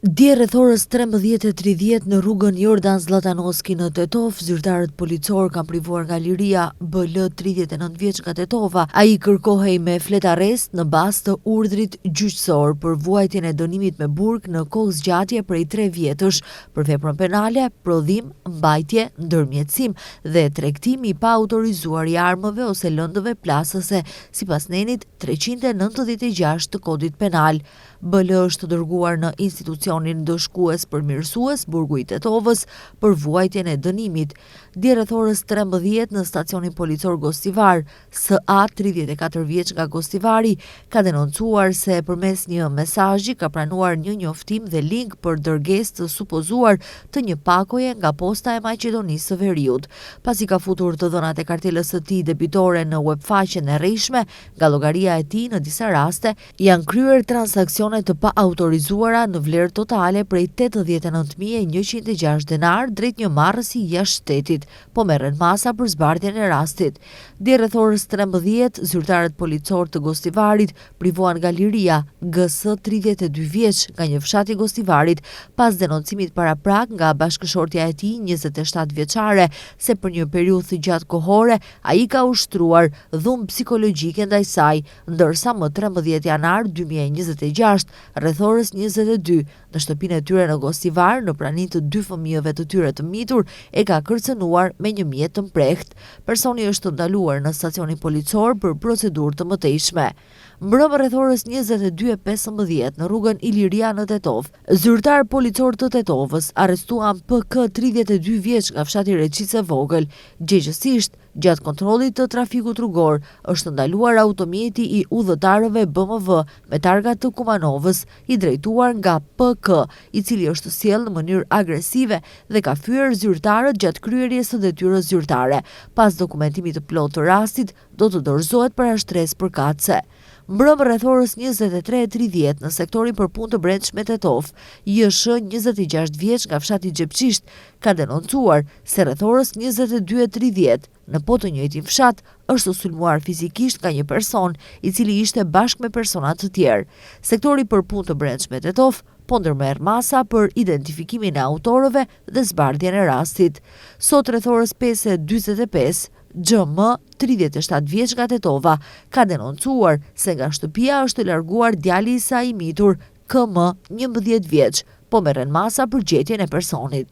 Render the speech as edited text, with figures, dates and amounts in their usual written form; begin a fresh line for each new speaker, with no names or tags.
Dje rreth orës 13:30 në rrugën Jordan Zllatanoski në Tetovë, zyrtarët policorë kanë privuar nga liria BL 39 vjeç nga Tetova. Ai kërkohej me fletarrest në bazë të urdhrit gjyqësor për vuajtjen e dënimit me burg në kohëzgjatje prej 3 vjetësh për veprën penale, prodhim, mbajtje, ndërmjetësim dhe tregtim i paautorizuar i armëve ose lëndëve plasëse sipas nenit 396 të Kodit Penal. BL është dërguar në institucionin ndëshkues përmirësues Burgu i Tetovës për vuajtjen e dënimit. Dje rreth orës 13 në stacionin policor Gostivar, SA 34 vjeç nga Gostivari, ka denoncuar se përmes një mesazhi ka pranuar një njoftim dhe link për dërgesë të supozuar të një pakoje nga posta e Maqedonisë së Veriut. Pasi ka futur të dhënat e kartelës së tij debitore në webfaqen e rrejshme, nga llogaria e tij në disa raste janë kryer transaksione të paautorizuara në vlerë totale prej 89.106 denar drejt një marrësi jashtë shtetit, po merren masa për zbardhjen e rastit. Dje rreth orës 13, zyrtarët policorë të Gostivarit privuan nga liria GS 32 vjeç nga një fshat i Gostivarit pas denoncimit paraprak nga bashkëshortja e tij 27 vjeçare se për një periudhë të gjatë kohore ai ka ushtruar dhunë psikologjike ndaj saj, ndërsa më 13 janar 2026, rreth orës 22, në shtëpinë e tyre në Gostivar, në prani të dy fëmijëve të tyre të mitur, e ka kërcënuar me një mjet të mprehtë. Personi është ndaluar në stacionin policor për procedurë të mëtejshme. Mbrëmë rreth orës 22:15 në rrugën Iliria në Tetovë, zyrtarë policorë të Tetovës arrestuan PK 32 vjeç nga fshati Reçicë e Vogël, gjegjësisht gjatë kontrollit të trafikut rrugor është ndaluar automjeti i udhëtarëve BMW me targa të Kumanovës, i drejtuar nga PK, i cili është sjellë në mënyrë agresive dhe ka fyer zyrtarët gjatë kryerjes së detyrës zyrtare. Pas dokumentimit të plotë të rastit, do të dorëzohet parashtresë përkatëse. Mbrëmë rreth orës 23:30 në sektorin për punë të brendshme Tetovë, JSH 26 vjeç nga fshati Xhepçisht ka denoncuar se rreth orës 22:30 në po të njëjtin fshat është sulmuar fizikisht nga një person, i cili ishte bashkë me persona të tjerë. Sektori për punë të brendshme Tetovë po ndërmerr masa për identifikimin e autorëve dhe zbardhjen e rastit. Sot rreth orës 5:45, GM, 37 vjeç nga Tetova, ka denoncuar se nga shtëpia është larguar djali i saj i mitur, KM, 11 vjeç, po merren masa për gjetjen e personit.